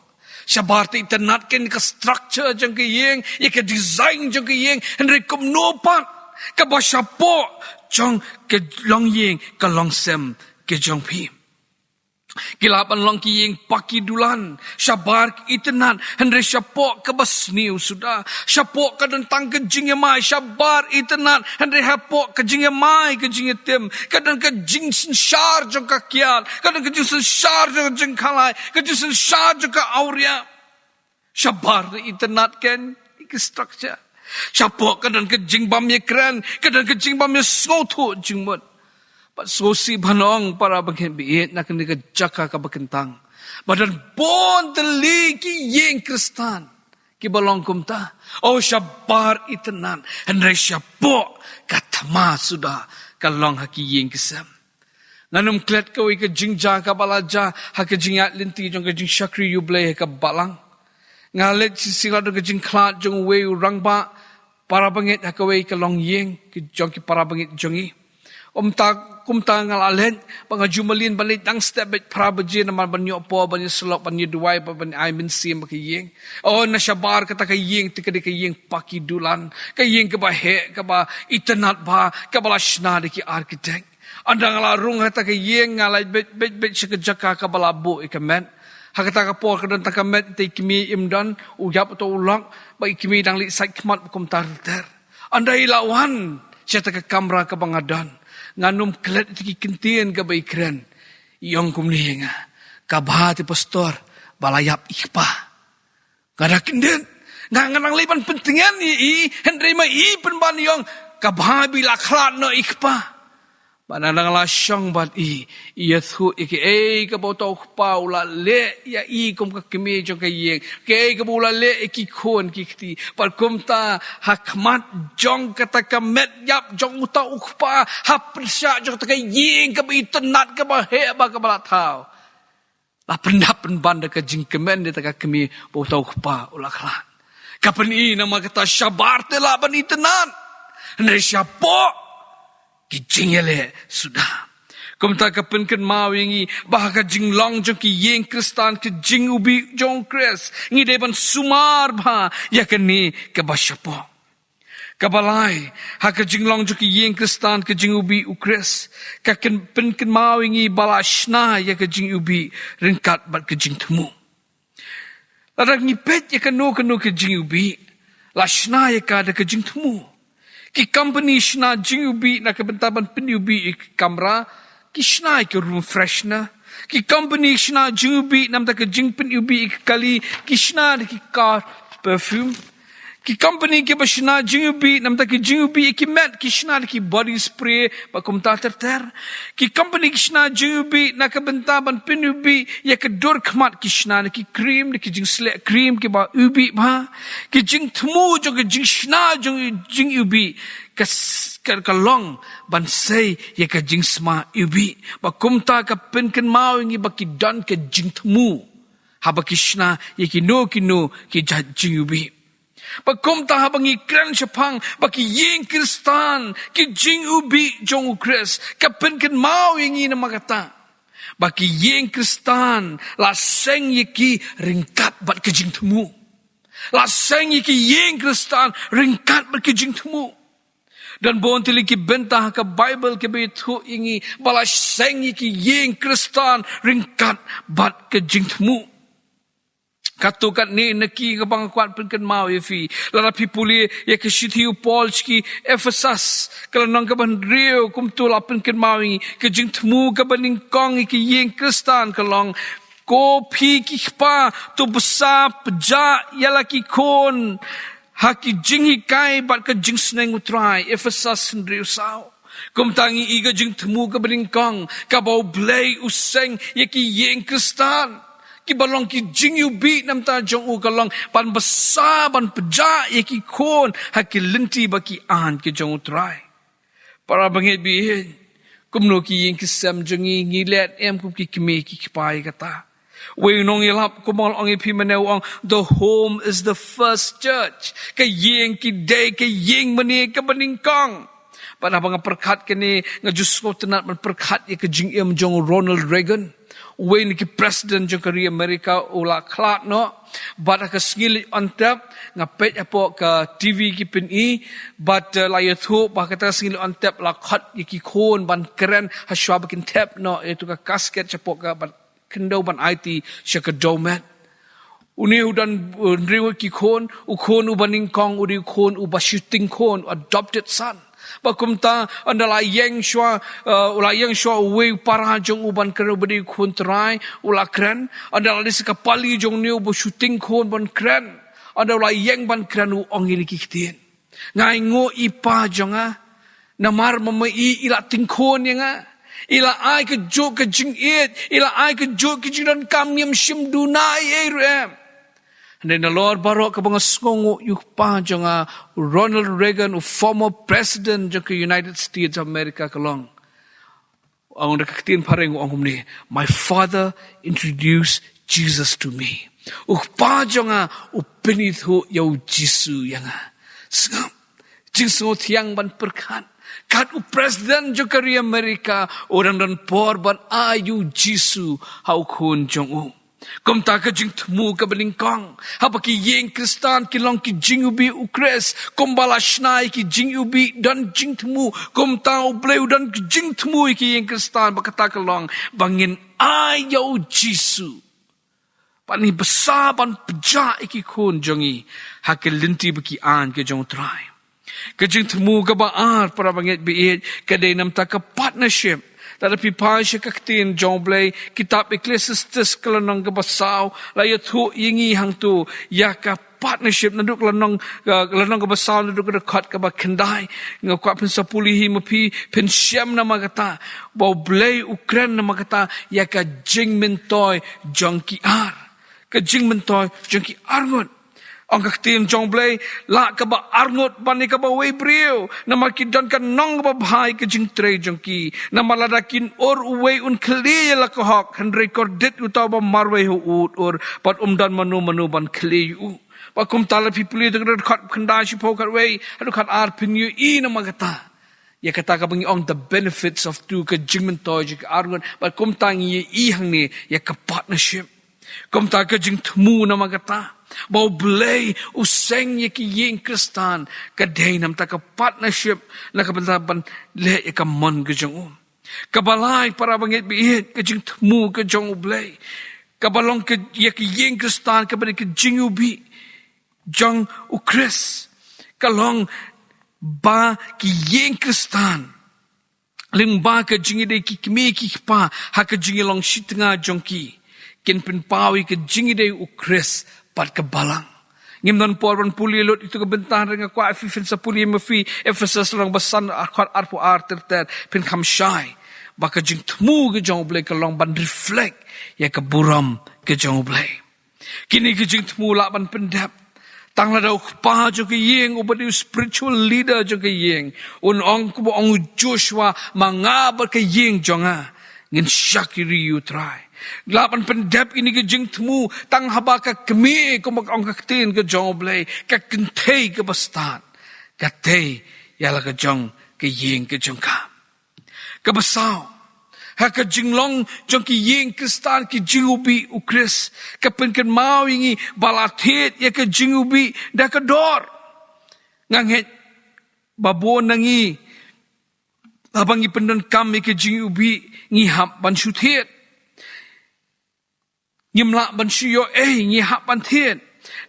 Shabar te itynnad keiñ ka structure jong ka ïing, ïa ka design jong ka ïing, hynrei kumno pat kaba shapoh jong ka longïing, ka longsem ka jong phi? Ki lah ban long ki ïing paki dulan, shabar ki itynnad, hynrei shapoh kaba sniew suda. Shapoh ka don tang ka jingïamai, shabar itynnad, hynrei hapoh ka jingïamai ka jingïatim, ka don ka jingsynshar jong ka kiad, ka don ka jingsynshar jong ka jingkhalai, ka jingsynshar jong ka awria. Shabar te itynnad keiñ ïa ki structure. Shapoh ka don ka jingbym ïakren, ka don ka jingbym ïasngewthuh jingmut. Bad sngewsih ban ong para bangeit baieit, na kane ka jaka kaba kyntang ba don bun tylli ki ïing Khristan kiba long kumta. O, shabar itynnad, hynrei shapoh ka thma suda ka long ha ki ïing ki sem. Ngan ym klet kawei ka jingjia kaba la jia ha ka jingïaid lynti jong ka jingshakri ïa U Blei ha ka balang. Nga leit shisha la don ka jingkhlad jong uwei u rangbah para bangeit ha kawei ka longïing ki jong ki para bangeit jong ngi. Kumta, kumta nga la leit, ba nga ju mlien ban leit dang step beit phra baje namar ban ïoh por ban ïasyllok, ban ïaduwai, ban, ban ai mynsiem ha ka ïing. O, na shabar kata ka ïing te ka dei ka ïing paki dulan, ka ïing kaba heh, kaba itynnad bha, kaba la shna da ki architect. Ynda nga la rung ha kata ka ïing, nga la beit beit beit sha ka jaka kaba la buh ïa ka met. Ha kata ka por ka don tang ka met, ita i kmie im don, u ïap uta u lok, ba i kmie dang leit sait khmat ba kumta ter ter. Ynda i la wan sha kata ka kamra kaba nga don, ngan ym klet ita ki kyntien kaba i kren. I ong kumne ïa nga: Ka bha te pastor ba la ïap i kpa. Nga da kyndit. Nga, nga nang leit ban pyntngen ïa i, hynrei ma i pynban i ong: Ka bha ba i la khlad noh i kpa. Bad ynda nga la shong bad i, i ïathuh ïa kaei kaba uta u kpa u la leh ïa i kum ka kmie jong ka ïing, kaei kaba u la leh ïa ki khun ki kti. Bad kumta ha khmat jong kata ka met ïap jong uta u kpa, ha pyrshah jong kata ka ïing kaba itynnad, kaba heh bha, kaba la thaw, la pyndap pynban da ka jingkmen ïa kata ka kmie ba uta u kpa u la khlad. Ka pyni namar kata shabar te lah ban itynnad, hynrei shapoh ki jingïaleh suda. Kumta ka pynkynmaw ïa ngi ba ha ka jinglong jong ki ïing Khristan, ka jingiwbih jong U Khrist, ngi dei ban sumar bha ïa kane kaba shapoh. Kaba lai, ha ka jinglong jong ki ïing Khristan, ka jingiwbih U Khrist, ka kyn-, pynkynmaw ïa ngi ba la shna ïa ka jingiwbih ryngkat bad ka jingthmu. Lada ngi peit ïa kano kano ka jingiwbih, la shna ïa ka da ka jingthmu. Ki company shna jingiwbih na ka bynta ban pyniwbih ïa ki kamra, ki shna ïa ka room freshener. Ki company shna jingiwbih namar ka jingpyniwbih ïa ki kali, ki shna da ki car perfume. Ki company kiba shna jingiwbih, namar ki jingiwbih ïa ki met, ki shna da ki body spray, bad kumta ter ter. Ki company ki shna jingiwbih na ka bynta ban pyniwbih ïa ka dur khmat, ki shna da ki cream, da ki jingsleh cream kiba iwbih bha. Ki jingthmu jong ki jingshna jong jingiwbih ka s-, ka, ka long ban sei ïa ka jingsma iwbih. Bad kumta ka pynkynmaw ïa ngi ba ki don ka jingthmu haba ki shna ïa kino kino ki jait jingiwbih. Bad kumta haba ngi kren shaphang ba ki ïing Khristan ki jingiwbih jong U Khrist, ka pynkynmaw ïa ngi namar kata ba ki ïing Khristan la seng ïa ki ryngkat bad ka jingthmu. La seng ïa ki ïing Khristan ryngkat bad ka jingthmu. Don bun tylli ki bynta ha ka Baibl kiba ïathuh ïa ngi ba la seng ïa ki ïing Khristan ryngkat bad ka jingthmu. Katto katne na ki kaba nga kwah pynkynmaw ïa phi, lada phi pule ïa ka shithi u Paul sha ki Ephesus, ka lynnong kaba hynriew, kumto la pynkynmaw ïa ngi, ka jingthmu kaba nyngkong ïa ki ïing Khristan ka long, ko phi ki kpa, to bsa pjah ïa la ki khun ha ki jinghikai bad ka jingsneng U Trai. Ephesus hynriew saw. Kumta ngi i ka jingthmu kaba nyngkong kaba U Blei u seng ïa ki ïing Khristan kiba long ki jingiwbih namar jong u, ka long ban bsa, ban pjah ïa ki khun ha ki lynti bad ki aiñ ki jong U Trai. Para bangeit baieit, kumno ki ïing ki sem jong ngi, ngi leh em kum ki kmie ki kpa ïa kata? Uwei u nongïalap kumba nga la ong ïa phi mynne u ong, "The home is the first church." Ka ïing ka dei ka ïing mane kaba nyngkong. Bad haba nga pyrkhat kane, nga ju sngewtynnat ban pyrkhat ïa ka jingim jong Ronald Reagan, uwei na ki president jong ka ri America, u la khlad noh. Bad ha ka sngi Leit Ontep nga peit hapoh ka T V ki pyni, bad, eh, la ïathuh ba kata ka sngi Leit Ontep la khot ïa ki khun ban kren ha shuwa ba kin thep noh ïa tu ka casket shapoh ka, bad khyndew ban aiti sha ka dewmet. Une u don, uh, hynriew ki khun, u khun uba nyngkong u dei u khun uba shooting khun, adopted son. Bad kumta ynda la ïeng shuwa, uh, u la ïeng shuwa uwei u para jong u ban kren, uba dei u khun trai, u la kren. Ynda la leit sha ka pali jong une uba shooting khun ban kren, ynda u la ïeng ban kren u ong ïa kine ki ktien: "Nga ainguh i pa jong nga, namar ma i, i la tyngkhun ïa nga. I la ai kajuh ka jingïeit, i la ai kajuh ka jingdonkam, ngim shym duna ei ei ruh em." Hynrei nalor baroh kaba nga sngewnguh ïa u kpa jong nga, u Ronald Reagan, u former president jong ka United States of America, ka long, ong da ka ktien phareng u ong kumne: "My father introduced Jesus to me." U kpa jong nga u pynithuh ïa u Jisu ïa nga. Sngap, jingsngewthiang ban pyrkhat, kat u president jong ka ri America u dang don por ban ai ïa u Jisu ha u khun jong u. Kumta ka jingthmu kaba nyngkong, haba ki ïing Khristan ki long ki jingiwbih U Khrist, kumba la shna ïa ki jingiwbih don jingthmu, kumta U Blei u don ka jingthmu ïa ki ïing Khristan, ba kata ka long ba ngin ai ïa u Jisu ban ïa bsa, ban pjah ïa ki khun jong ngi ha ki lynti bad ki aiñ ki jong U Trai. Ka jingthmu kaba ar, para bangeit baieit, ka dei namar ka partnership. Lada phi phai sha ka ktien jong U Blei, kitab Ecclesiastes ka lynnong kaba saw la ïathuh ïa ngi hangto ïa ka partnership, naduh ka lynnong, uh, lynnong kaba saw naduh ka dkhot kaba khyndai. Nga kwah phin sa pule hi ma phi, phin shem namar kata ba U Blei u kren namar kata ïa ka jingmyntoi jong ki ar, ka jingmyntoi jong ki arngut. Ong ka ktien jong U Blei: "La kaba arngut ban ïa kaba wei briew, namar ki don ka nong kaba bha ïa ka jingtrei jong ki. Namar lada kin ur, uwei un khlieh ïa la ka hok, hynrei kordit uta uba marwei ha u, u ur, bad um don mano mano ban khlieh ïa u." Bad kumta lada phi pule da ka dkhot khyndai shiphew khatwei haduh khatar, phin ïohi namar kata ïa kata kaba ngi ong the benefits of two, ka jingmyntoi jong ki arngut. Bad kumta ngi ïohi hangne ïa ka partnership. Kumta ka jingthmu namar kata ba U Blei u seng ïa ki ïing Khristan ka dei namar ka partnership, na ka bynta ban leh ïa ka mon ka jong u. Kaba lai, para bangeit baieit, ka jingthmu ka jong U Blei kaba long ka, ïa ki ïing Khristan kaba dei ka jingiwbih jong U Khrist, ka long ba ki ïing Khristan, lyngba ka jingïadei ki kmie ki kpa ha ka jingïalong shitnga jong ki, kin pynpaw ïa ka jingïadei U Khrist bad ka balang. Ngim don por ban pule lut ïa kito ki bynta, hynrei nga kwah ïa phi phin sa pule ma phi Ephesus lynnong ba san, dkhot arphew ar ter ter, phin kham shai ba ka jingthmu ka jong U Blei ka long ban reflect ïa ka burom ka jong U Blei. Kine ki jingthmu lah ban pyndep. Tang lada u kpa jong ka ïing, uba dei u spiritual leader jong ka ïing, un ong kumba ong u Joshua, ma nga bad ka ïing jong nga ngin shakri ïa U Trai. Lah ban pyndep kine ki jingthmu tang haba ka kmie, kumba ong ka ktien ka jong U Blei, ka kynthei kaba stad ka tei ïa la ka jong ka ïing ka jong ka. Kaba saw, ha ka jinglong jong ki ïing Khristan, ki jingiwbih U Khrist, ka pynkynmaw ïa ngi ba la thied ïa ka jingiwbih da ka dor. Nga ngeit ba bun na ngi, haba ngi pyndonkam ïa ka jingiwbih, ngi hap ban shu thied. Ngim lah ban shu ïoh ei, ngi hap ban thied.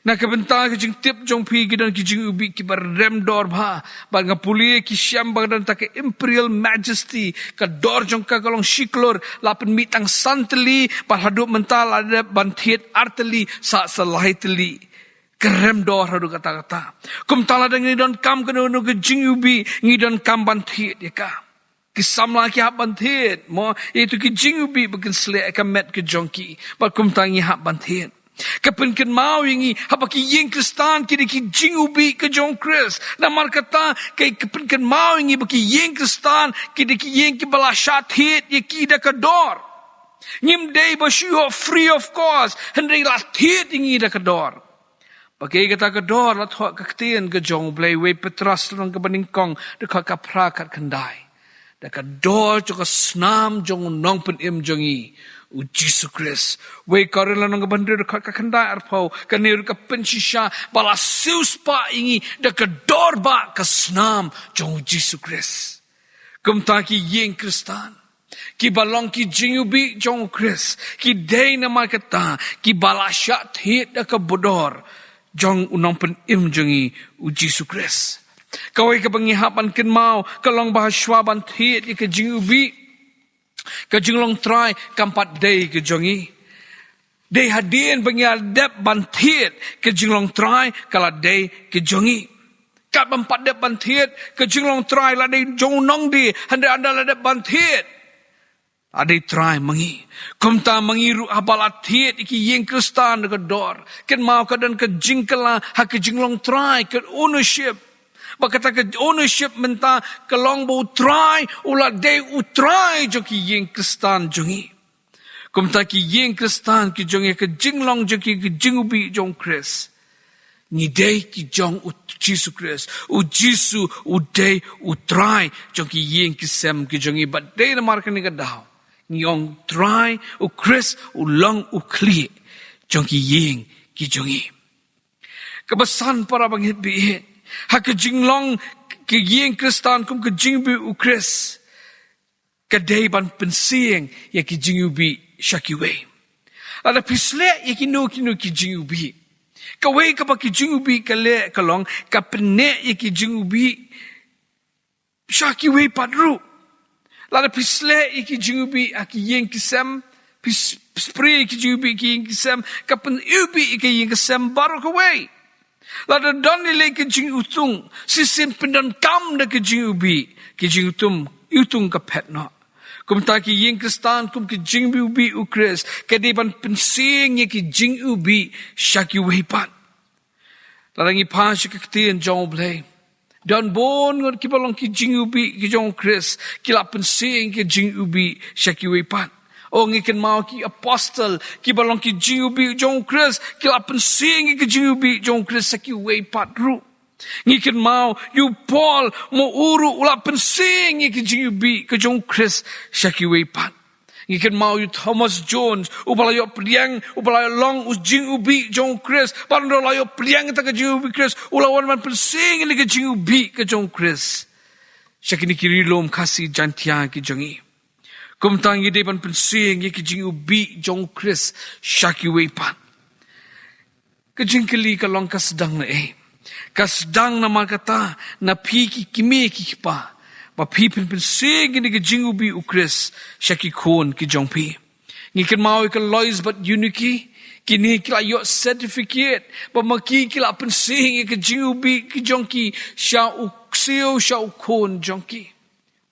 Na ka bynta ka jingtip jong phi, ki don ki jingiwbih kiba rem dor bha. Bad nga pule ki shem ba ka don tang ka Imperial Majesty, ka dor jong ka ka long shi klur, la pynmih tang san tylli, bad haduh mynta la dep ban thied ar tylli, sa sa lai tylli. Ka rem dor haduh katta katta. Kumta lada ngi donkam kano kano ka jingiwbih, ngi donkam ban thied ïa ka. Ki samla ki hap ban thied, mo, ïa kito ki jingiwbih ba kin sleh ïa ka met ka jong ki. Bad kumta ngi hap ban thied. Ka pynkynmaw ïa ngi, haba ki ïing Khristan ki dei ki jingiwbih ka jong U Khrist. Namar kata, ka, ka pynkynmaw ïa ngi ba ki ïing Khristan ki dei ki ïing kiba la shah thied ïa ki da ka dor. Ngim dei ba shu ïoh free of cost, hynrei la thied ïa ngi da ka dor. Bad kaei kata ka dor? La thoh ka ktien ka jong U Blei, Wei Petros lynnong kaba nyngkong, dkhot ka phra khatkhyndai. Da ka dor jong ka snam jong U Nongpynim jong ngi, U Jisu Khrist. Wei Korinth lynnong kaba hynriew, dkhot ka khyndai arphew, kane ruh ka pynshisha ba la siewspah ïa ngi da ka dor ba ka snam jong U Jisu Khrist. Kumta ki ïing Khristan kiba long ki jingiwbih jong U Khrist, ki dei namar kata kiba la shah thied da ka dor jong U Nongpynim jong ngi, U Jisu Khrist. Kawei kaba ngi hap ban kynmaw ka long ba hashwa ban thied ïa ka jingiwbih, ka jinglong trai kam pat dei ka jong ngi. Dei hadien ba ngi la dep ban thied ka jinglong trai ka la dei ka jong ngi. Katba ym pat dep ban thied, ka jinglong trai la dei jong u nongdie, hynrei ynda la dep ban thied, la dei trai ma ngi. Kumta ma ngi ruh, haba la thied ïa ki ïing Khristan da ka dor, kynmaw ka don ka jingkylla ha ka jinglong trai, ka ownership. Bad kata ka ownership mynta ka long ba U Trai u la dei U Trai jong ki ïing Khristan jong ngi. Kumta ki ïing Khristan ki jong ngi, ka jinglong jong ki, ka jingiwbih jong U Khrist, ngi dei ki jong U Jisu Khrist. U Jisu u dei U Trai jong ki ïing ki sem ki jong ngi. Bad dei namar kane ka daw ngi ong Trai, U Khrist u long u khlieh jong ki ïing ki jong ngi. Kaba san, para bangeit ba ïeit, ha ka jinglong ka ïing Khristan kum ka jingiwbih U Khrist, ka dei ban pynsieng ïa ki jingiwbih sha kiwei. Lada phi sleh ïa kino kino ki jingiwbih, kawei kaba ki jingiwbih ka leh ka long ka pynneh ïa ki jingiwbih sha kiwei pat ruh. Lada phi sleh ïa ki jingiwbih ha ki ïing ki sem, phi s-, spray ïa ki jingiwbih ha ki ïing ki sem, ka pyniwbih ïa ki ïing ki sem baroh kawei. Lada don lei lei ka jingiwtung, shisien pyndonkam da ka jingiwbih, ka jingiwtung, iwtung ka phet noh. Kumta ki ïing Khristan kum ka jingiwbih U Khrist, ka dei ban pynsieng ïa ki jingiwbih sha kiwei pat. Lada ngi phai sha ka ktien jong U Blei, don bun ngut kiba long ki jingiwbih ki jong U Khrist, ki la pynsieng ki jingiwbih sha kiwei pat. O, ngi kynmaw ki apostol kiba long ki jingiwbih jong U Khrist, ki la pynsieng ki jingiwbih jong U Khrist sha kiwei pat ruh. Ngi kynmaw ïa u Paul, mo, u ruh u la pynsieng ïa ki jingiwbih ki jong U Khrist sha kiwei pat. Ngi kynmaw ïa u Thomas Jones, uba la ïoh pdiang, uba la ïoh long u jingiwbih jong U Khrist. Bad ynda u la ïoh pdiang ïa kata ka jingiwbih Khrist, u la wan ban pynsieng ïa ki jingiwbih ki jong U Khrist sha kine ki ri lum Khasi Jaiñtia ki jong ngi. Kumta ngi dei ban pynsieng ïa ki jingiwbih jong U Khrist sha kiwei pat. Ka jingkylli ka long, ka sdang na ei? Ka sdang namar kata na phi ki kmie ki kpa, ba phi phin pynsieng ïa kine ki jingiwbih U Khrist sha ki khun ki jong phi. Ngi kynmaw ïa ka Lois bad Eunike, Kine ki la ïoh certificate ba ma ki ki la pynsieng ïa ka jingïubih ka jong ki sha u ksiew, sha u khun jong ki.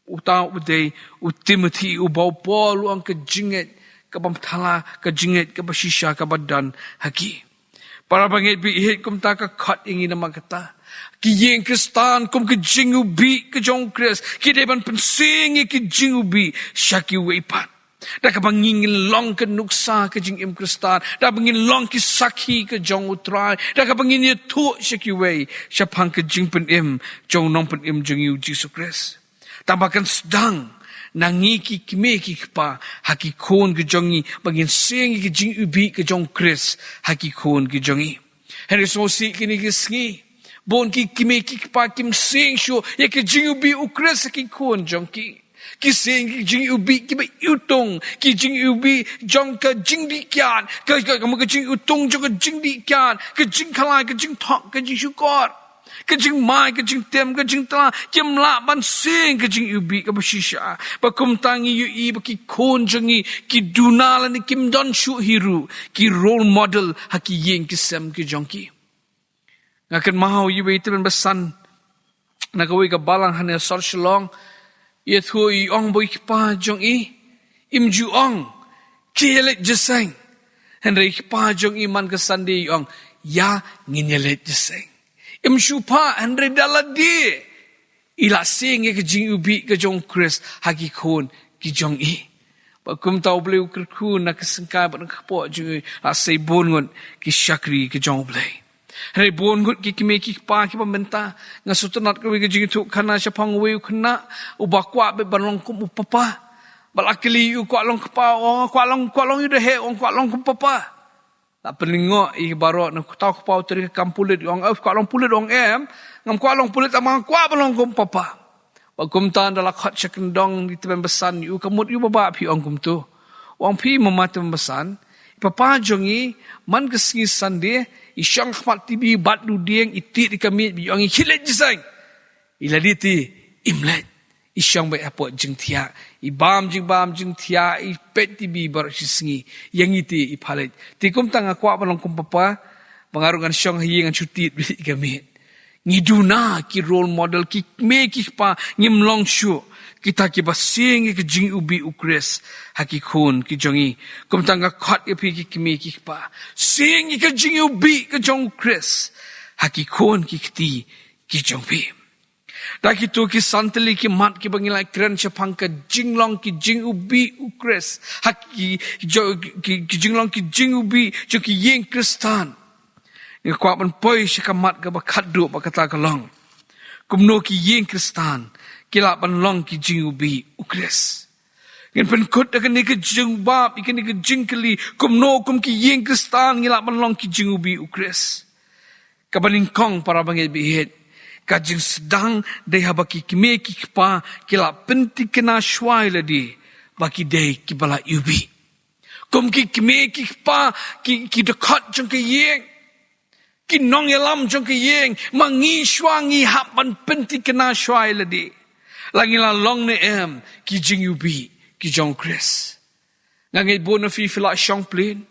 Uta u dei u Timothy, uba u Paul u ong ka jingngeit ka bym thala, ka jingngeit kaba shisha kaba don ha ki. Para bangeit ba ïeit, kumta ka khot ïa ngi namar kata. Ki ïing Khristan kum ka jingïubih ka jong u Khrist, ki dei ban pynsieng ïa ka jingïubih sha kiwei pat. Da kaba ngin long ka nuksa ka jingim Khristan, da kaba ngin long ki sakhi ka jong u Trai, da kaba ngin ïathuh sha kiwei shaphang ka jingpynim jong u Nongpynim jong ngi u Jisu Khrist. Tang ba kan sdang na ngi ki kmie ki kpa ha ki khun ki jong ngi ba ngin sieng ïa ka jingïubih ka jong u Khrist ha ki khun ki jong ngi. Hynrei sngewsih kine ki sngi, bun ki kmie ki kpa kim sieng shuh ïa ka jingïubih u Khrist ha ki khun jong ki. Ki sieng ki jingïubih kiba iwtung, ki jingïubih jong ka jingdih kiad, ka, ka, ka, ka jingïutung jong ka jingdih kiad, ka jingkhalai, ka jingthok, ka jingshukor, ka jingmai, ka jingtem, ka jingtla, kim lah ban sieng ka jingïubih kaba shisha. Ba kumta ngi ïohi ba ki khun jong ngi ki duna lane kim don shuh hi ruh ki role model ha ki ïing ki sem ki jong ki. Nga kynmaw ïa iwei i tymmen basan na kawei ka balang hangne ha sor Shillong. I ïathuh, i ong ba i kpa jong i im ju ong, khie leit jingïaseng. Hynrei i kpa jong i man ka Sunday i ong, ïa, ngin ïaleit jingïaseng. Im shu phah, hynrei da lade i la sieng ïa ka jingïubih ka jong u Khrist ha ki khun ki jong i. Bad kumta U Blei u kyrkhu na ka syngkai bad na ka kpoh jong i, la sei bun ngut ki shakri ki jong U Blei. Hynrei bun ngut ki kmie ki kpa kiba mynta. Nga sngewtynnat kawei ka jingïathuhkhana shaphang uwei u khynnah uba kwah beit ban long kum u papa. Ba la kylli ïa u, kwah long kpa? U ong kwah long, kwah long ïa u da heh? U ong kwah long kum papa. La pynlyngngoh ïa baroh, na uta u kpa u trei ka kam pulit. U ong, eh, kwah long pulit? U ong em, ngam kwah long pulit, tang ba nga kwah ban long kum papa. Bad kumta ynda la khot sha kyndong, i tymmen basan, ïa u ka mut, ïa u, ba bah phi ong kumtu? U ong, phi mama tymmen basan, i papa jong i man ka sngi Sunday i shong ha khmat TV, bat ludieng, i tied ïa ka miej, i ong i khie leit jingïaseng. Ïa lade te im leit, i shong beit hapoh jingthiah, i bam jingbam jingthiah, i peit TV baroh shi sngi. Ïa ngi te i phah leit. Te kumta nga kwah ban long kum papa, ba nga ruh ngan shong ha ïing, ngan shu tied beit ïa ka miej. Ngi duna ki role model, ki kmie ki kpa ngim long shuh kita kiba sieng ïa ka jingïubih u Khrist ha ki khun ki jong ngi. Kumta nga khot ïa phi ki kmie ki kpa, sieng ïa ka jingïubih ka jong u Khrist ha ki khun ki kti ki jong phi. Da kito ki san tylli ki mat kiba ngi la kren shaphang ka jinglong ki jingïubih u Khrist ha ki, jo-, ki, ki jinglong ki jingïubih jong ki ïing Khristan, nga kwah ban poi sha ka mat kaba khatduh, ba kata ka long, kumno ki ïing Khristan ki lah ban long ki jingïubih u Khrist. Ngin pynkut da kane ka jingbam, ïa kane ka jingkylli, kumno kum ki ïing Khristan ngi lah ban long ki jingïubih u Khrist. Kaba nyngkong, para bangeit ba ïeit, ka jingsdang dei haba ki kmie ki kpa ki la pyntikna shuwa ïa lade ba ki dei kiba la ïubih. Kum ki kmie ki kpa ki, ki dkhot jong ka ïing, ki nongïalam jong ka ïing, ma ngi shuwa ngi hap ban pyntikna shuwa ïa lade, la ngi la long ne em ki jingïubih ki jong u Khrist. Nga ngeit bun na phi phi la shong plane.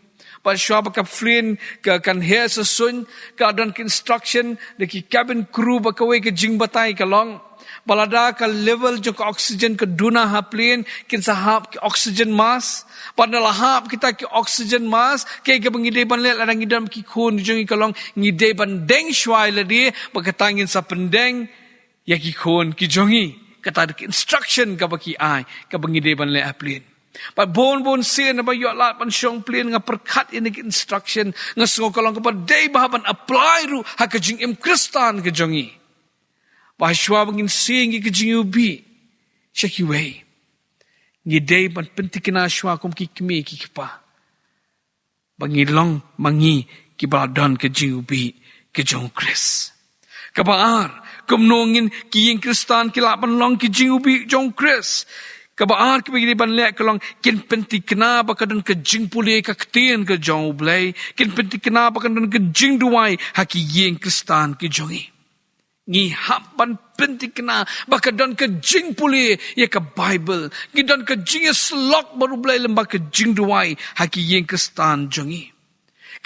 Bad shuwa ba ka plane ka, kan heh sa suiñ, ka don ki instruction da ki cabin crew ba kawei ka jingbatai ka long, ba lada ka level jong ka oxygen ka duna ha plane, kin sa hap ki oxygen mask. Bad ynda la hap kita ki oxygen mask, kaei kaba ngi dei ban leh lada ngi don ki khun jong ngi ka long, ngi dei ban deng shuwa ïa lade, ba kata ngin sa pyndeng ïa ki khun ki jong ngi. Kata da ki instruction kaba ki ai, kaba ngi dei ban leh ha plane. Bad bun bun sien haba ïoh lad ban shong plane, nga pyrkhat ïa kine ki instruction, nga sngew ka long kaba dei bha ban apply ruh ha ka jingim Khristan ka jong ngi. Ba shuwa ba ngin sieng ïa ka jingïubih sha kiwei, ngi dei ban pyntikna shuwa kum ki kmie ki kpa, ba ngi long ma ngi kiba la don ka jingïubih ka jong u Khrist. Kaba ar, kumno ngin ki ïing Khristan ki lah ban long ki jingïubih jong u Khrist. Kaba ar kaba ngi dei ban leh ka long, kin pyntikna ba ka don ka jingpule ka ktien ka jong U Blei, kin pyntikna ba ka don ka jingduwai ha ki ïing Khristan ki jong ngi. Ngi hap ban pyntikna ba ka don ka jingpule ïa ka Baibl, ngi don ka jingïasyllok bad U Blei lem bad ka jingduwai ha ki ïing Khristan jong ngi.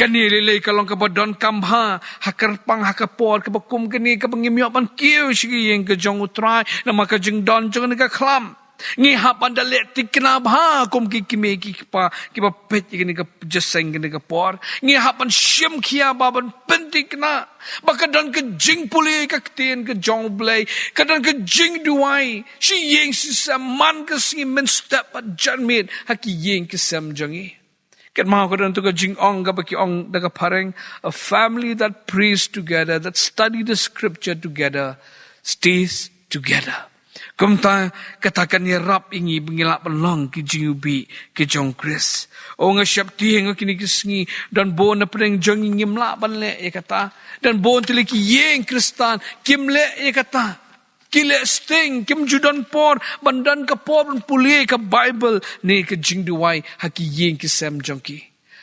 Kane lei lei ka long kaba donkam bha ha kyrpang ha ka por kaba kum kane, kaba ngim ïoh ban kiew sha ka ïing ka jong U Trai namar ka jingdon jong kane ka khlam. Ngi hap ban da leh thikna bha kum ki kmie ki kpa kiba peit ïa kane ka jingïaseng, kane ka por. Ngi hap ban shim khia bha, ban pynthikna ba ka don ka jingpule ka ktien ka jong U Blei, ka don ka jingduwai shi ïing shi sem man ka sngi mynstep bad janmiet ha ki ïing ki sem jong ngi. Kynmaw ka don tu ka jingong kaba ki ong da ka phareng, "A family that prays together, that study the scripture together, stays together." Kumta kata kan ïarap ïa ngi ba ngi lah ban long ki jingïabih ki jong Khrist. O nga sheptieng, ha kine ki sngi don bun na pdeng jong ngi ngim lah ban leh ïa kata. Don bun tylli ki ïing Khristan kim leh ïa kata. Ki leh sting, kim ju don por ban don ka por ban pule ka Baibl ne ka jingduwai ha ki ïing ki sem jong ki.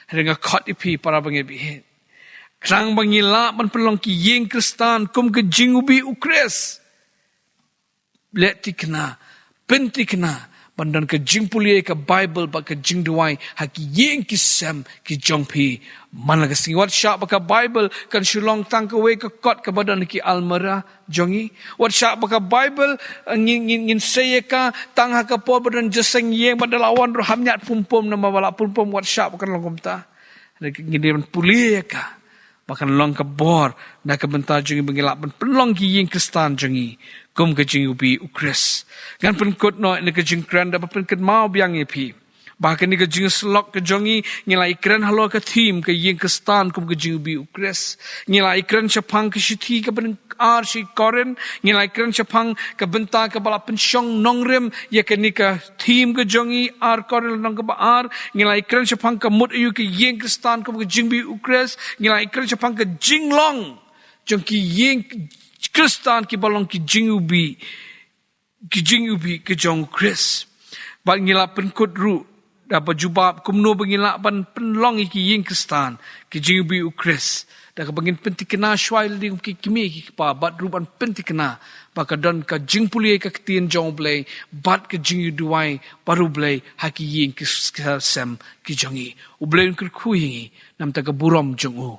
Hynrei nga khot ïa phi para bangeit, khnang ba ngi lah ban pynlong ki ïing Khristan kum ka jingïabih U Khrist, leh thikna, pynthikna ban don ka jingpule ka Baibl bad ka jingduwai ha ki ïing ki sem ki jong phi man la ka sngi. Wat shah ba ka Baibl kan shu long tang kawei ka kot kaba don ha ki almara jong ngi. Wat shah ba ka Baibl, eh, ngin, ngin, ngin sei ïa ka tang ha ka por ba don jingïaseng ïing, ba da la wan ruh ham ñiad pum pum, namar ba la pum pum. Wat shah ba kan long kumta. Ngi dei ban pule ïa ka ba kan long ka bor na ka bynta jong ngi ba ngi lah ban pynlong ki ïing Khristan jong ngi kum ka jingïabih U Khrist. Ngan pynkut noh ïa ka jingkren da ba pynkynmaw biang ïa phi ba kane ka jingïasyllok ka jong ngi, ngi la ïakren halor ka theme ka ïing Khristan kum ka jingïabih U Khrist. Ngi la ïakren shaphang ka shithi kaba nyngkong ar sha ki Korinth, ngi la ïakren shaphang ka bynta kaba la pynshong nongrim ïa kane ka theme ka jong ngi, ar Korinth lynnong kaba ar. Ngi la ïakren shaphang ka mut aïu ka ïing Khristan kum ka jingïabih U Khrist. Ngi la ïakren shaphang ka jinglong jong ki ïing Khristan kiba long ki jingïabih, ki jingïabih ki jong U Khrist. Bad ngi la pynkut ruh da ba jubab kumno ba ngi lah ban pynlong ïa ki ïing Khristan ki jingïabih U Khrist, da kaba ngin pynthikna shuwa ïa lade kum ki kmie ki kpa, bad ruh ban pynthikna ba ka don ka jingpule ka ktien jong U Blei bad ka jingïaduwai bad U Blei ha ki ïing ki s-, ki sem ki jong ngi. U Blei un kyrkhu ïa ngi, namar ka burom jong u.